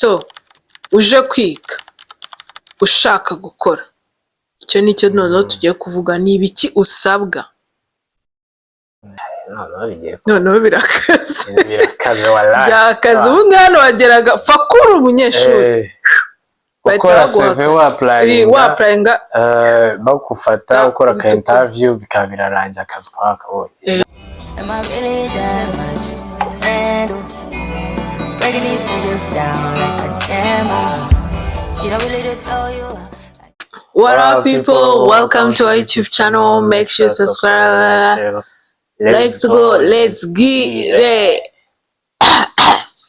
So uje kwiga ushaka gukora, icyo ni cyo noneho tugiye kuvuga. Ni ibiki usabwa? Noneho bigiye Noneho birakaze. Birakaze wallahi. Byakaze. Ubundi hano wageraga fakuru umunyeshuri bahita gukora baguha CV, wa-applyinga, wa-applyinga, bagufata ukora ka interview, bikaba birarangiye, akazi ukaba wakabonye. Am I really that much to handle? Breaking these niggas down like a camel. You don't really know you. What up, people? Welcome to our YouTube channel. Make sure you subscribe. Let's go, let's get it.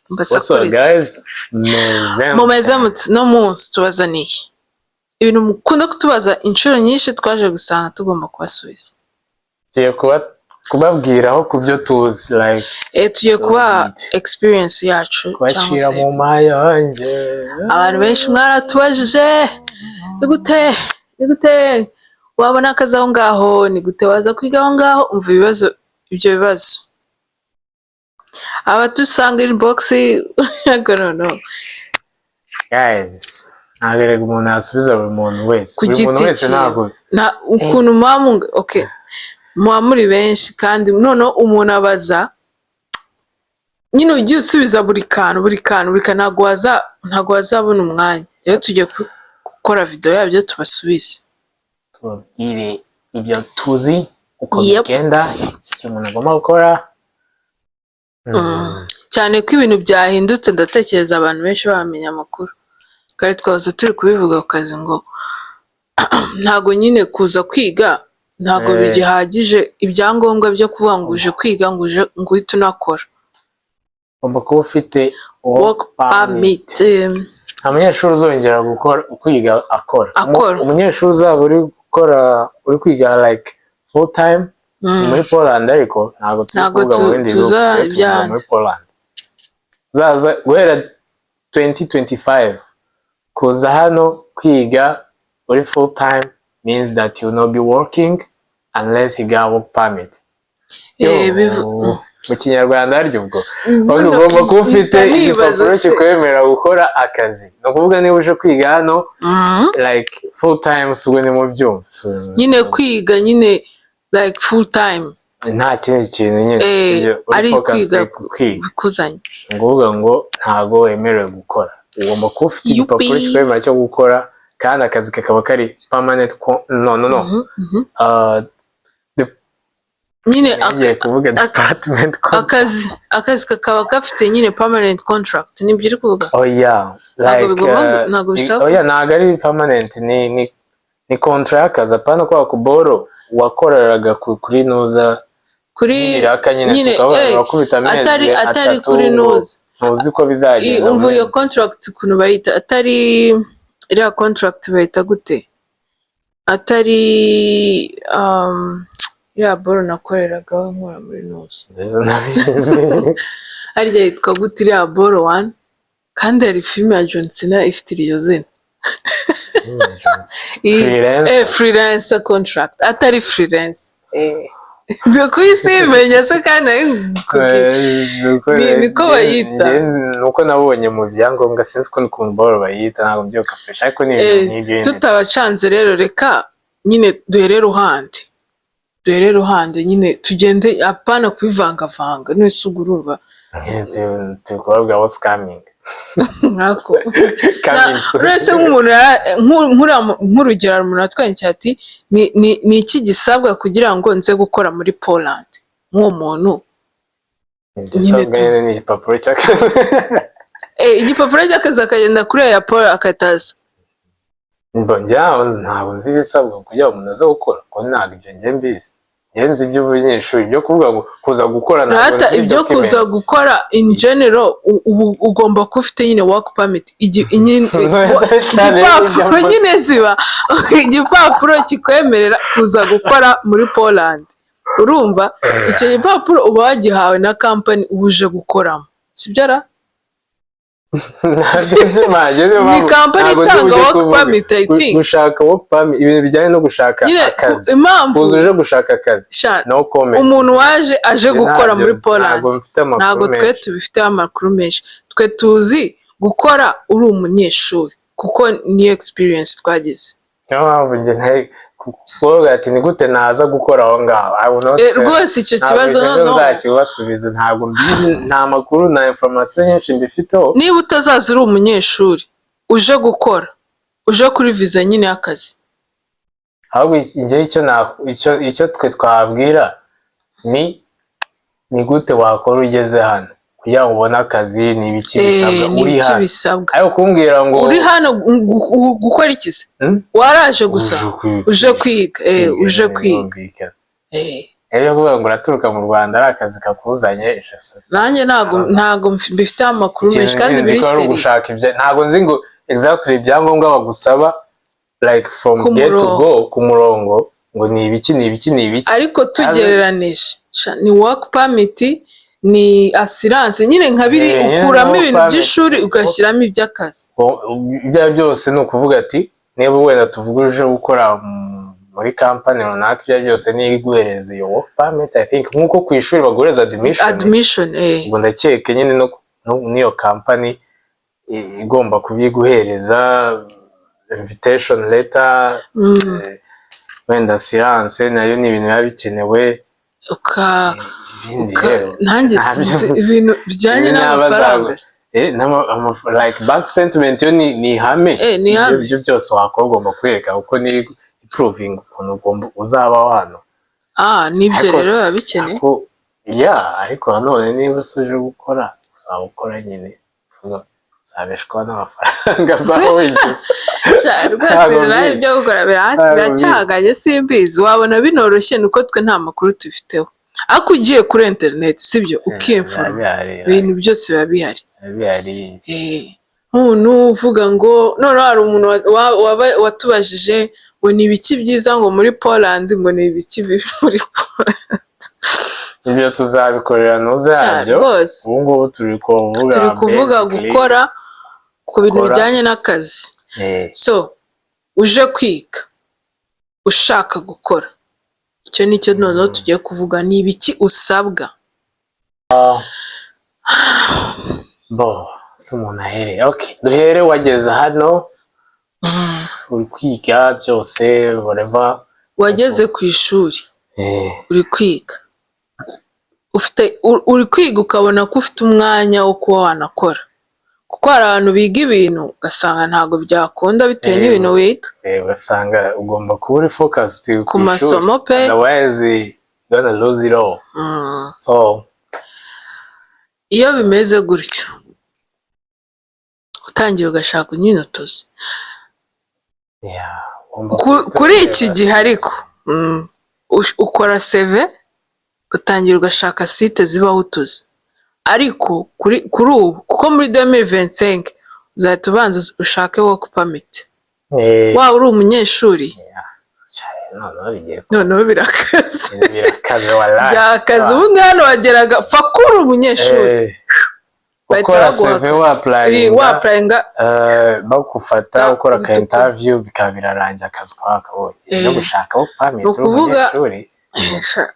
What's up, Mbasakurize. guys? Meze Mumeze muti? No munsi tubazaniye ibintu mukunda kutubaza inshuro nyinshi, twaje gusanga tugomba kubasubiza. Tugiye kubabwiraho ku byo tuzi, like Tugiye kubaha Indeed. experience yacu cyangwa kubacira se mu mayange. Abantu benshi mwaratubajije: ni gute wabona akazi aho ngaho? Ni gute waza kwiga aho ngaho? Umva ibibazo, ibyo bibazo abatusanga inbox, ariko noneho Guys, ntabwo erega umuntu yasubiza buri muntu wese ku buri muntu giti wese cye. Ntabwo Na ukuntu muba okay, muba muri benshi, kandi noneho umuntu abaza nyine, ugiye usubiza buri kantu, buri kantu, buri kantu, ntabwo wazabona umwanya. Rero tugiye gukora video yabyo, tubasubize. Tubabwire ibyo tuzi, uko bigenda, icyo umuntu agomba gukora. Cyane ko ibintu byahindutse, ndatekereza abantu benshi bamenya amakuru. Kare twahoze turi kubivuga ku kazi ngo ntabwo nyine kuza kwiga ntabwo bigihagije, ibyangombwa byo kuvuga ngo uje kwiga, ngo uje ngo uhite unakora. Ugomba kuba ufite work permit. Nta munyeshuri uzongera gukora, kwiga akora. Akora. Umunyeshuri uzaba uri gukora, uri kwiga like full time muri Poland, ariko ntabwo turi Ntabwo kuvuga mu bindi bihugu, tuza twe tuvuga iby'ahandi. muri Poland. Uzaza guhera 2025 kuza hano kwiga uri full time means that you will not be working unless you got work permit. Eh, Mu Kinyarwanda harya ubwo Buno ugomba kuba ufite mpita nibaza igipapuro se. kikwemerera gukora akazi. Ni ukuvuga niba uje kwiga hano like full time, si ubwo ni mu byumva. Nyine kwiga nyine like full time. Nta kindi kintu nyine, ibyo uri ari focused kwiga ku kwiga. Kuzanye. Ni ukuvuga ngo ntabwo wemerewe gukora, ugomba kuba ufite igipapuro kikwemerera cyo gukora, kandi akazi kakaba kari permanent, no, no, no. Nyine Ngiye kuvuga department contract. Akazi kakaba gafite nyine permanent contract, nibyo uri kuvuga? Oya. Ntabwo Like, ntabwo bisaba oya, ntabwo ari permanent, ni contract y'akazi, apana kwa kuboro wakoreraga kuri nuza kuri n'ibiraka nyine, nyine tukabona bakubita amezi atari 3 kuri ngo nuza. Ntuzi ko bizagenda Umva mu iyo mezi. contract ukuntu bayita, atari iriya contract bayita gute? Atari iriya boro nakoreragaho nkora muri nuza. Nziza, ndabizi. Harya yitwa gute iriya boro wani? Kandi hari filime ya John Cena ifite iryo zina. Freelancer. Freelancer contract, atari freelance. Nzi kuyisi se kandi nari nkubwiye. Niko bayita. Nuko nabonye mu byangombwa, sinzi ukuntu boro bayita, ntabwo mbyibuka fresh, ariko ni ibintu nk'ibyo nyine. Tutabacanze rero, reka nyine duhere ruhande nyine, tugende, apana kubivangavanga. None ubwo urumva Turi kubabwira what's coming. Nkako Coming soon. Uretse nk'umuntu nk'urugero, hari umuntu watwandikiye ati: Ni iki gisabwa kugira ngo nze gukora muri Poland?" Nk'uwo muntu Igisabwa nyine ni igipapuro cy'akazi. Igipapuro cy'akazi, akagenda kuri ya Paul akataza. Njya ntabwo nzi ibisabwa kugira ngo umuntu aze gukora, kuko ntabwo ibyo njye mbizi. Njye nzi iby'ubunyeshuri, ibyo kuvuga ngo kuza gukora ntabwo Rata nzi ibyo document. Kuza gukora in general, ubu ugomba kuba ufite nyine work permit, Cyane igipapuro ibyo nyine, ziba igipapuro kikwemerera kuza gukora muri Poland. Urumva icyo gipapuro uba wagihawe na company uba uje gukoramo, sibyo ra? Ntabyo nzi manje, niyo Ni mpamvu company ntabwo ndi itanga bujye work kuvuga. permit, I think. Gushaka work permit, ibintu bijyanye no gushaka Nyine akazi, impamvu kuza uje gushaka akazi, Sha, no comment. Umuntu waje aje Njye gukora ntabyo muri nzi, Poland, ntabwo mfite amakuru ntabwo twe menshi. tubifiteho amakuru menshi. Twe tuzi Gukora uri umunyeshuri, kuko niyo experience twagize. Niyo mpamvu njye ntari kuvuga ati: "Ni gute naza gukora aho ngaho?" I will not say. Rwose icyo Ntabwo kibazo icyo noneho nzakibasubiza, ntabwo mbizi, nta makuru na information nyinshi mbifiteho. Niba utazaza uri umunyeshuri, uje gukora, uje kuri viza nyine y'akazi. Ahubwo njye icyo twe twabwira ni gute wakora ugeze hano kugira ngo ubone akazi, ni ibiki bisabwa Ni uri ibiki hano? bisabwa? Ariko kumbwira ngo Uri hano gukora iki se? Hmm? Waraje gusa. Uje kwiga. Uje kwiga, uje kwiga. Birumvikana. Rero kuvuga ngo uraturuka mu Rwanda ari akazi kakuzanye, ijasa. Nanjye ntabwo mbifiteho amakuru menshi kandi nzi biri ko ari seri. ugushaka ibya, ntabwo nzi ngo exactly ibyangombwa bagusaba, like from Ku get to murongo. go, ku murongo, ngo ni ibiki, ni ibiki, ni ibiki. Ariko tugereranije sha, ni work permit, ni assurance nyine nka biri Nyine ukuramo work ibintu permit. by'ishuri ugashyiramo iby'akazi. Ibyo ari byo byose ni ukuvuga ati niba wenda tuvuga uje gukora muri kampani runaka, ibyo ari byo byose niyo iguhereza iyo work permit, I think, nk'uko ku ishuri baguhereza admission. Admission. Ubwo ndakeka nyine no n'iyo kampani igomba kubiguhereza, invitation letter, wenda assurance nayo ni ibintu biba bikenewe. Ibindi rero nanjye ntabyo sinzi nzi. Ibintu bijyanye Sinzi n'aba n'amafaranga. Like bank statement yo ni ihame. Ni ihame. Ibyo byose wakora ugomba kwereka, kuko ni proving ukuntu ugomba uzabaho hano. Ah, nibyo. Ariko Rero biba bikenewe. Ya, ariko nanone niba usuje gukora, uzaba ukora nyine, uvuga, uzabeshwaho n'amafaranga azaba winjiza. Sha, rwose Ntabwo nawe mbizi. Ibyo gukora Ntabwo biracaganye, simbizi, wabona binoroshye, ni uko twe nta makuru tubifiteho. Ariko ugiye kuri interineti, sibyo, ukimfura, Biba bihari, ibintu byose biba bihari. Biba bihari. Nk'umuntu uvuga ngo noneho hari umuntu watubajije ngo ni ibiki byiza ngo muri Poland, ngo ni ibiki bibi muri Poland. Ibyo tuzabikorera ntuze Sha, yabyo. Rwose. Ubu ngubu turi kuvuga Turi kuvuga basically, gukora ku bintu Gukora. bijyanye n'akazi. So uje kwiga ushaka gukora, icyo ni cyo noneho tugiye kuvuga: ni ibiki usabwa? Bo si umuntu ahereye, okay, duhere wageze hano, uri kwiga byose, whatever. Wageze ku ishuri, uri kwiga, ufite uri kwiga, ukabona ko ufite umwanya wo kuba wanakora, kuko hari abantu biga ibintu ugasanga ntabwo byakunda bitewe n'ibintu wiga. Ugasanga ugomba kuba uri focused Ku masomo pe. Otherwise you gonna lose it all. So Iyo bimeze gutyo, utangira ugashaka nyine utuzi. Yeah, ugomba Kuri iki gihe ariko, ukora CV, ugatangira ugashaka site zibaho utuzi. Ariko kuri ubu, kuko muri 2025 uzahita ubanza ushake work permit, waba uri umunyeshuri. Noneho bigiye Noneho birakaze. Birakaze wallahi. Byakaze. Ubundi hano wageraga, pfa kuba uri umunyeshuri, bahita ukora baguha CV, wa-applyinga, wa-applyinga, bagufata, ukora ka interview, bikaba birarangiye, akazi kawe wakabonye. No gushaka work permit Ni uri ukuvuga- umunyeshuri,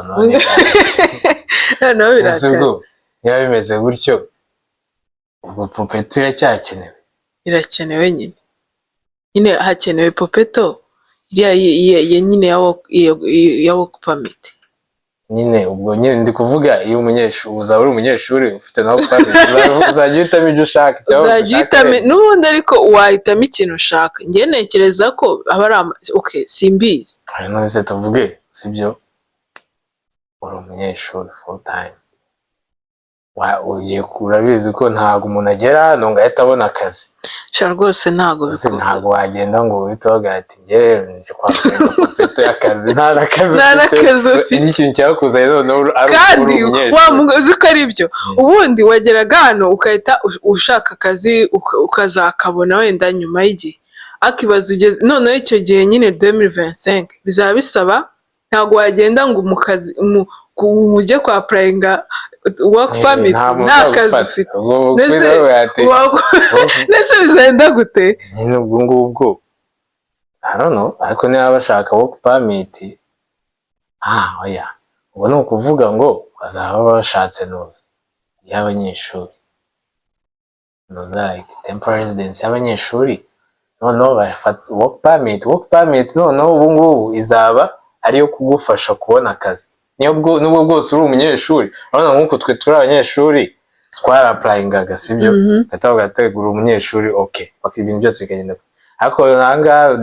noneho Noneho ese birakaze. Ubwo niba bimeze gutyo, ubwo popeto iracyakenewe? Irakenewe nyine, hakenewe popeto iriya nyine ya work permit. Nyine ubwo nyine ndi kuvuga, iyo umunyeshuri, uzaba uri umunyeshuri ufite na work permit, uzajya uhitamo ibyo ushaka cyangwa Uzajya ushake. uhitamo n'ubundi, ariko wahitamo ikintu ushaka. Njye ntekereza ko aba ari okay, simbizi. None se tuvuge, sibyo, uri umunyeshuri full time, ugiye urabizi ko ntabwo umuntu agera hano ngo ahite abona akazi. Sha, rwose ntabwo Ese bikunda. Ntabwo wagenda ngo uhite uvuga ati: "Njye nje kwaka popeto y'akazi", nta n'akazi Nta ufite. n'akazi ufite. N'ikintu cyakuzanye noneho ari Kandi uri umunyeshuri. Wa uzi ko ari byo, ubundi wageraga hano ugahita ushaka akazi, ukazakabona wenda nyuma y'igihe. Akibaza ugeze noneho icyo gihe nyine 2025 bizaba bisaba, ntabwo wagenda ngo mu kazi ujye kwa applyinga work permit Nta muntu nta kazi uzagufata. ufite. Ubwo Mbese kuri ati ndetse bizagenda gute? Nyine ubwo ngubwo I don't know, ariko niba bashaka work permit, ah oya, ubwo ni ukuvuga ngo bazaba bashatse nuza y'abanyeshuri. Noza like temporary residence y'abanyeshuri, noneho bafata work permit. Work permit noneho ubu ngubu izaba ariyo kugufasha kubona akazi, niyo nubwo bwose uri umunyeshuri. Urabona nk'uko twe turi abanyeshuri, twara-applyingaga, sibyo? Gahita bagategura umunyeshuri, okay, baka ibintu byose bikagenda. Ariko ahangaha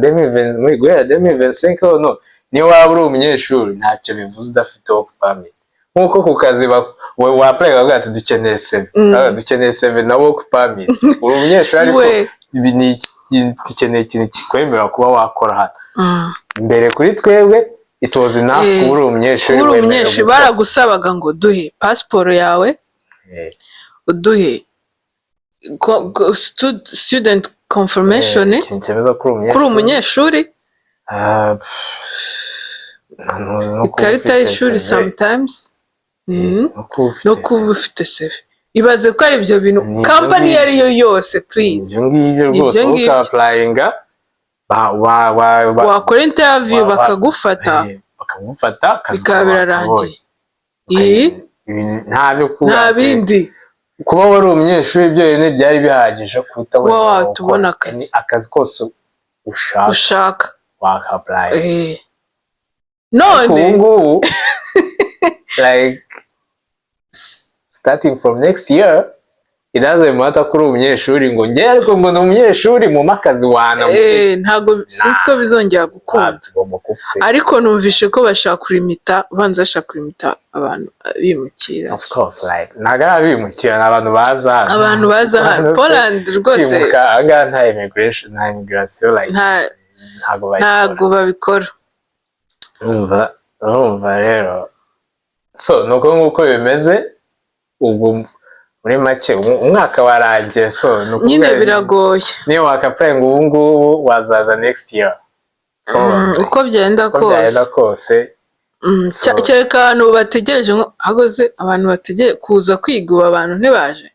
muri guhera 2025 no niyo waba uri umunyeshuri, ntacyo bivuze udafite work permit. Nk'uko ku kazi wa-applyinga bakavuga ati: "Dukeneye CV." Dukeneye CV na work permit. Uri umunyeshuri, ariko ibi ni dukeneye ikintu kikwemerera kuba wakora hano. Mbere kuri twebwe it was enough kuba uri umunyeshuri, kuba uri wemerewe umunyeshuri. gukora. Baragusabaga ngo duhe pasiporo yawe, uduhe student confirmation, ikintu cyemeza ko uri kuri umunyeshuri. Umunyeshuri. Ah, pff, no kuba ikarita ufite y'ishuri CV. Sometimes. No kuba ufite No kuba ufite CV. Ibaze ko ari ibyo bintu Ni ibyo company iyo ngibyo. ari yo yose, please. Ibyo ngibyo Ni rwose, ibyo ngibyo. uka-applyinga Wakora interview, bakagufata. Bakagufata, akazi Bikaba ukaba birarangiye. wakabonye. Iyi Nta byo kuba nta bindi. Kuba wari umunyeshuri byonyine byari bihagije guhita Kuba wemerewe watubona gukora. akazi. Akazi kose ushaka ushaka. waka-applyinga. None Ubu ngubu, like starting from next year, it doesn't matter ko uri umunyeshuri, ngo njye ariko ngo ni umunyeshuri mu akazi wana. Ntago sinzi ko bizongera gukunda. Tugomba kuba ufite Ariko numvishe ko bashaka kurimita, ubanza bashaka kurimita abantu bimukira. Of course, like ntabwo ari abimukira, ni abantu baza hano. Abantu baza hano Poland rwose. Kwimuka ahangaha nta immigration, nta immigration, like nta ntabwo bayikora. Ntago babikora. Urumva rero, so ni uko nguko bimeze. Ubwo muri make umwaka warangiye, so ni ukuvuga Nyine biragoye. Niyo waka-applyinga ubu ngubu, wazaza next year. Uko byagenda uko kose. Byagenda kose. Kereka abantu bategereje nko hagoze abantu bategereje kuza kwiga. Ubu abantu ntibaje.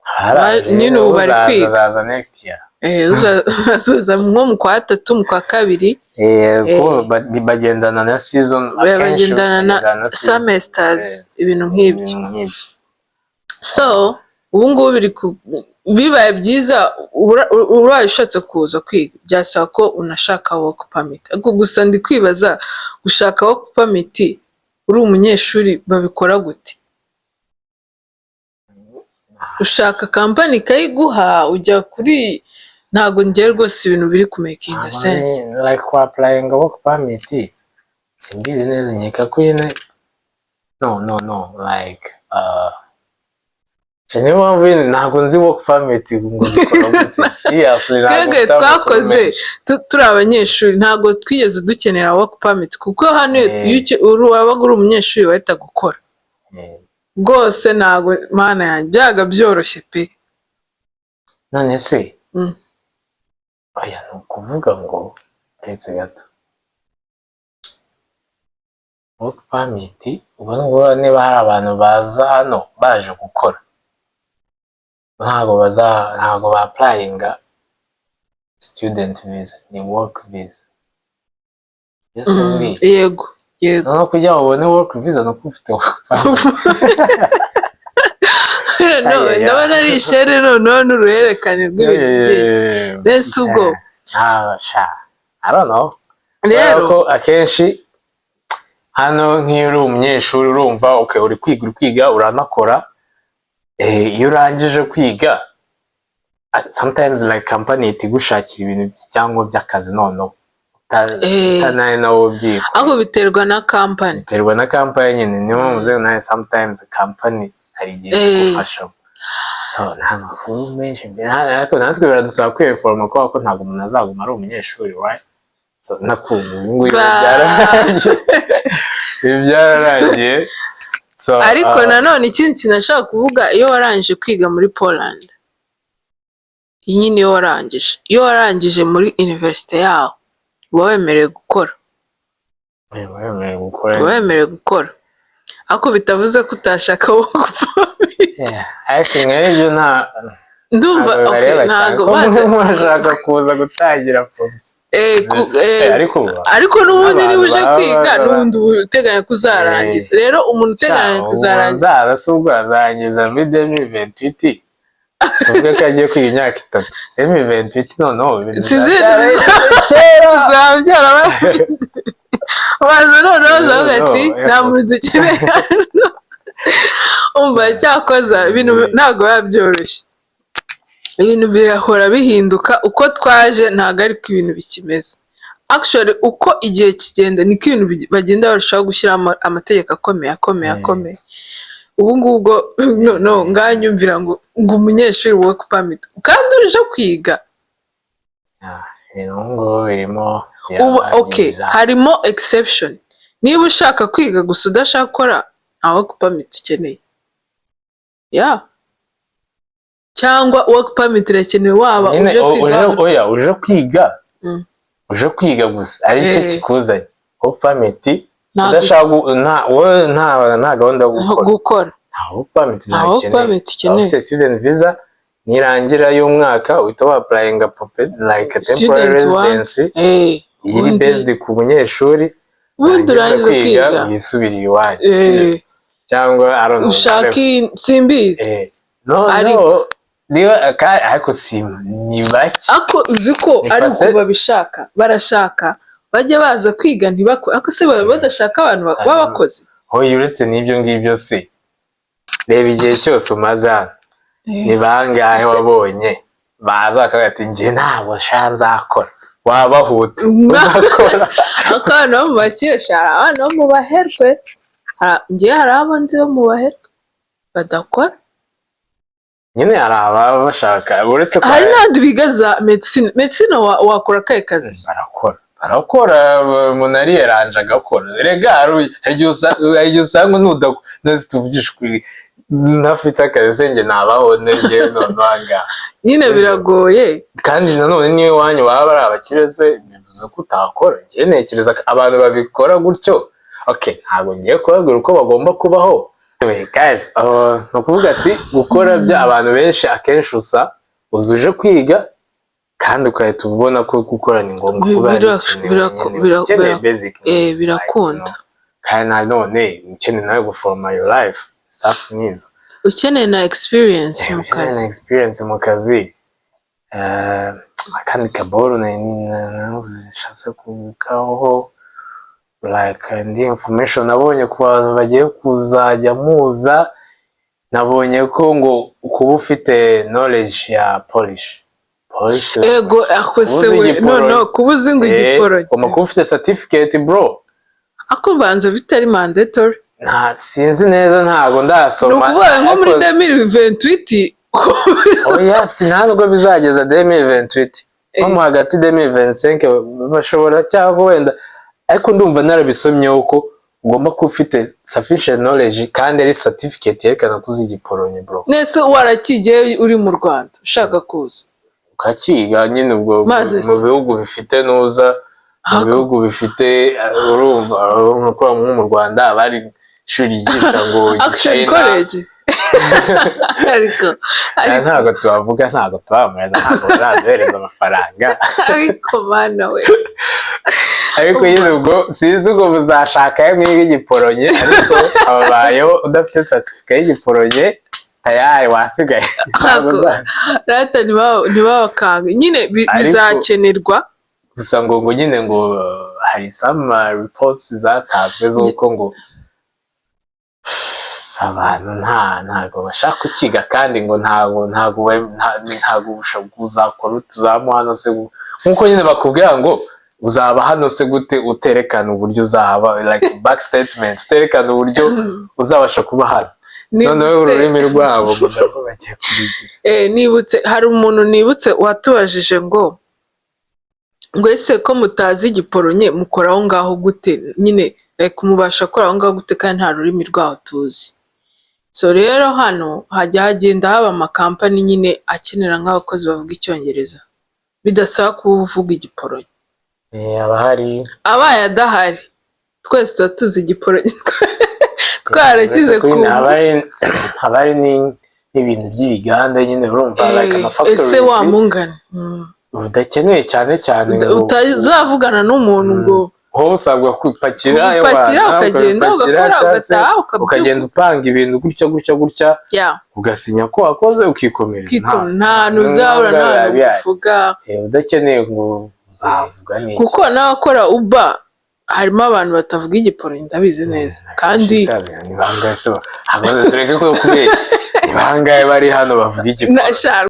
Haraje, Nyine ubu bari uzaza kwiga. azaza next year. Uzaza nko mu kwa tatu, mu kwa kabiri. Kuko bagendana na season akenshi. Bagendana na Bagendana season. Semesters, ibintu nk'ibyo. Ibintu nk'ibyo. So ubu ngubu biri bibaye byiza ubaye ushatse kuza kwiga, byasaba ko unashaka work permit. Ariko gusa ndi kwibaza, gushaka work permit uri umunyeshuri babikora gute? Ushaka company ikayiguha, ujya kuri, ntabwo njye rwose ibintu biri kumakinga sense. Like ku applying work permit, simbizi neza, nkeka ko nyine no like niyo mpamvu nyine ntabwo nzi work permit ngo bikora gute, seriously, ntabwo Twebwe mfite amakuru twakoze menshi. Turi abanyeshuri, ntabwo twigeze dukenera work permit, kuko hano iyo wabaga uri umunyeshuri wahita gukora rwose. Ntabwo, mana yanjye, byaga byoroshye pe. None se oya, ni ukuvuga ngo uretse gato, work permit ubwo ni ukuvuga niba hari abantu baza hano baje gukora, ntabwo ba applyinga student visa, ni work visa byose. Buriya Yego. Noneho kugira ngo ubone work visa ni uko ufite work permit. No, Ayaya. ndabona ari ishere noneho n'uruhererekane rw'ibintu byinshi. Mbese ubwo Ah, sha, I don't know. Rero Kubera ko akenshi hano nk'iyo uri umunyeshuri, urumva, okay, uri kwiga, uri kwiga, uranakora. Iyo urangije kwiga, sometimes like company ihita igushakira ibintu cyangwa by'akazi noneho utanaye nawe ubyikorera. Ahubwo biterwa na company. Biterwa na company nyine, niyo mpamvu uzi nawe sometimes company hari igihe igufashamo. So nta makuru menshi, ariko natwe biradusaba kwiforoma kubera ko ntabwo umuntu azaguma ari umunyeshuri, right? So nakumva ubu ngubu byararangiye, ibi byararangiye. So Ariko nanone ikindi kintu nashaka kuvuga, iyo warangije kwiga muri Poland, iyi nyine iyo warangije muri universite yaho, uba wemerewe gukora. Wemerewe gukora. Uba wemerewe gukora, ariko bitavuze ko utashaka work permit. Yeah, ariko nk'ibyo nta Ndumva ntabwo okay, bibareba cyane ntabwo ko banze murashaka kuza gutangira from ariko ubu Ariko n'ubundi niba uje n'abantu kwiga, n'ubundi uba uteganya kuzarangiza. Rero umuntu uteganya kuzarangiza uzaza si ubwo azarangiza muri 2028. Tuvuge ko agiye kwiga imyaka 3, 2028, noneho ibintu Sinzi. Kera. Bizaba byarabaye, baza noneho bazavuga ati: No, "Nta muntu dukeneye hano." Umva, cyakoza ibintu ntabwo biba byoroshye, ibintu birahora bihinduka. Uko twaje ntabwo ariko ibintu bikimeze. Actually, uko igihe kigenda niko ibintu bagenda barushaho gushyiramo amategeko akomeye, akomeye, akomeye. Ubu ngubwo no nganyumvira ngo umunyeshuri work permit kandi uje kwiga. Ah, ibintu ngubu birimo Ubu okay, birabangiza. harimo exception. Niba ushaka kwiga gusa, udashaka gukora, nta work permit ukeneye. Yeah, cyangwa work permit irakenewe waba Nyine uje kwiga, uje oya, uje kwiga, uje kwiga gusa ari cyo kikuzanye, work permit udashaka nta wowe nta gahunda yo gukora, gukora, nta work permit. Nta work Ntakeneye. permit ukeneye. Ufite student visa, nirangira y'umwaka uhita wa applyinga like a temporary Student one. residency iri based ku munyeshuri. Ubundi urangiza urangiza kwiga, wisubiriye iwanyu, cyangwa I don't know, ushaka whatever. Simbizi. No, Ariko- no, niba ariko si ni bake. Ako uzi ko Ni ari uko babishaka, barashaka bajya baza kwiga ntibakore. Ariko se baba badashaka abantu b'abakozi? Hoya, uretse n'ibyo ngibyo se, reba igihe cyose umaze hano, ni bangahe wabonye baza bakavuga ati: "Njye ntabwo sha nzakora"? Wabahuta uzakora. Ariko abana bo mu bakire sha, hari abana bo mu baherwe, njye hari abo nzi bo mu baherwe badakora. Nyine hari ababa bashaka, uretse ko Hari n'abandi biga za medicine. Medicine wakora akahe kazi se? Barakora, barakora, umuntu ariyeranje agakora. Rega hari igihe usanga nuda nzi, tuvugisha ukuri, ntafite akazi se njye nabaho njye noneho aha ngaha? Nyine biragoye. Kandi nanone niyo iwanyu baba ari abakire se, bivuze ko utakora? Njye ntekereza ko abantu babikora gutyo, okay, ntabwo ngiye kubabwira uko bagomba kubaho. Anyway, guys, ni ukuvuga ati gukora byo abantu benshi akenshi uza uje kwiga kandi ugahita ubona ko gukora ni ngombwa, kuba bikenewe nyine, ukeneye basic needs, like, Birakunda. Kandi nanone ukeneye nawe guforma your life, stuff nk'izo. Ukeneye na experience mu Ukeneye na kazi. experience mu kazi. Akandi kaboro navuze nshatse kuvugaho, like indi information nabonye ku bantu bagiye kuzajya muza, nabonye ko ngo kuba ufite knowledge ya Polish language. Ego, ako se Uzi we. Igiporo- No, kuba uzi ngo Igiporoki. Ugomba kuba ufite certificate, bro. Ako mbanza bitari mandatory. Nta, sinzi neza, ntabwo Ni ndasoma. ukuvuga nko muri Ariko- 2028. Oya, si ntabwo bizageza 2028, nko mu hagati 2025 bashobora, cyangwa wenda, ariko ndumva narabisomyeho ko ugomba kuba ufite sufficient knowledge kandi ari certificate yerekana ko uzi Igiporonye, bro. Nese warakigiye uri mu Rwanda ushaka kuza? Ukakiga nyine ubwo Maze se. mu bihugu bifite nuza mu bihugu bifite, urumva nko mu Rwanda haba hari ishuri ryigisha ngo Action China. College, ariko ariko Ntabwo tubavuga, ntabwo tubamamaza, ntabwo baraduhereza amafaranga. Ariko mana we! Ariko nyine ubwo sinzi, ubwo muzashaka ayo mwiga Igiporonye, ariko ababayeho udafite certificate y'Igiporonye, tayari wasigaye. Ntabwo Rata ntibabakange nyine bizakenerwa. Gusa ngo nyine ngo hari some reports zatanzwe z'uko ngo abantu ntabwo bashaka kukiga, kandi ngo ntabwo uzakora utuzamu hano se, nk'uko nyine bakubwira ngo uzaba hano se gute uterekana uburyo uzaba, like back statement, uterekana uburyo uzabasha kuba hano. Noneho ururimi rwabo ngo nabwo bagiye kubigira. Nibutse hari umuntu nibutse watubajije ngo ese ko mutazi Igiporonye mukora aho ngaho gute nyine, like mubasha gukora aho ngaho gute kandi nta rurimi rwaho tuzi? So rero hano hajya hagenda haba amakampani nyine akenera nk'abakozi bavuga Icyongereza, bidasaba kuba uvuga Igiporonye. Haba hari. Abaye adahari, twese tuba tuzi Igiporonye twarashyize ku Haba hari n'ibintu by'ibiganda nyine, urumva, like ama Ese wa factories mungane udakeneye cyane cyane ngo utazavugana n'umuntu ngo Wowe usabwa gupakira, Gupakira, ewana, ukagenda, ukabipakira, ugakora, cyangwa se ugataha, ukabyuka. Ukagenda upanga ibintu gutya gutya gutya, ugasinya ko wakoze, ukikomereza. Nta hantu uzahura, nta hantu uvuga. Udakeneye ngo uzavuga n'iki. Kuko n'abakora Uber harimo abantu batavuga Igiporo, ndabizi neza, kandi Ni bangahe se? Hamaze, tureke ko kubeshya, ni bangahe bari hano bavuga Igiporo? Sha.